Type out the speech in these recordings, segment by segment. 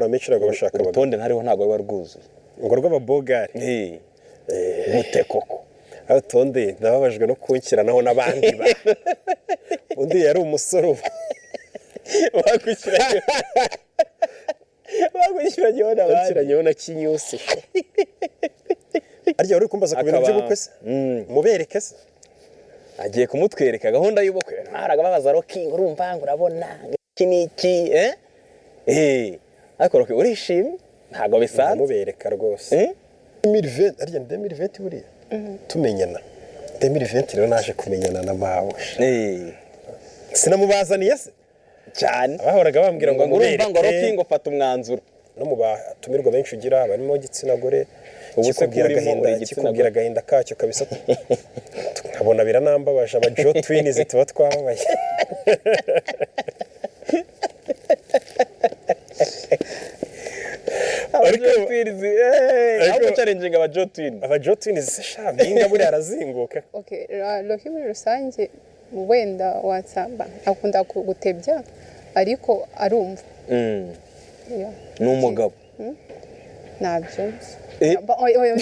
Amafaranga menshi, ntabwo bashaka abagabo. Urutonde ntariho, ntabwo ruba rwuzuye. Ngo rw'ababogari. Eh, gute koko? Aho tonde, ndababajwe no kunshyiranaho n'abandi ba undi yari umusore ubu. Bagushyiranye n'abandi. Yanshyiranye na kinyusi. Arya wari uri kumbaza ku bintu by'ubukwe se? Mubereke se? Agiye kumutwereka gahunda y'ubukwe. Ntaraga babaza Rocky ngo urumva, ngo urabona iki n'iki, eh eh, ariko Rocky, urishimye ntabwo bisanzwe. Mubereka rwose. Eh? 2020, arya ni 2020 buriya tumenyana. 2020 rero naje kumenyana na mawe. Sinamubazaniye se? Cyane. Abahoraga bambwira ngo ngo urumva ngo Rocky mubereke ngo fata umwanzuro. No mu batumirwa benshi ugira barimo igitsina gore. Ubu se kikubwira ko urimo agahinda uri igitsina kikubwira gore? Agahinda kacyo kabisa, nkabona biranambabaje. Aba Jo Twins tuba twababaye. Aba Ariko Jo Twins, eh, ahubwo challenging aba Jo Twins. Aba Jo Twins se sha, mpinga buriya arazinguka. Okay, Rocky muri rusange wenda wansamba akunda gutebya, ariko arumva. Yeah. Ni umugabo. Ntabyo nzi. Eh. Oya, oya,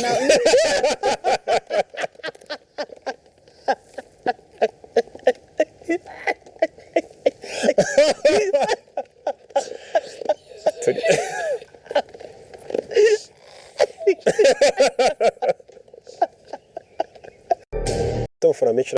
Turi amafaranga menshi.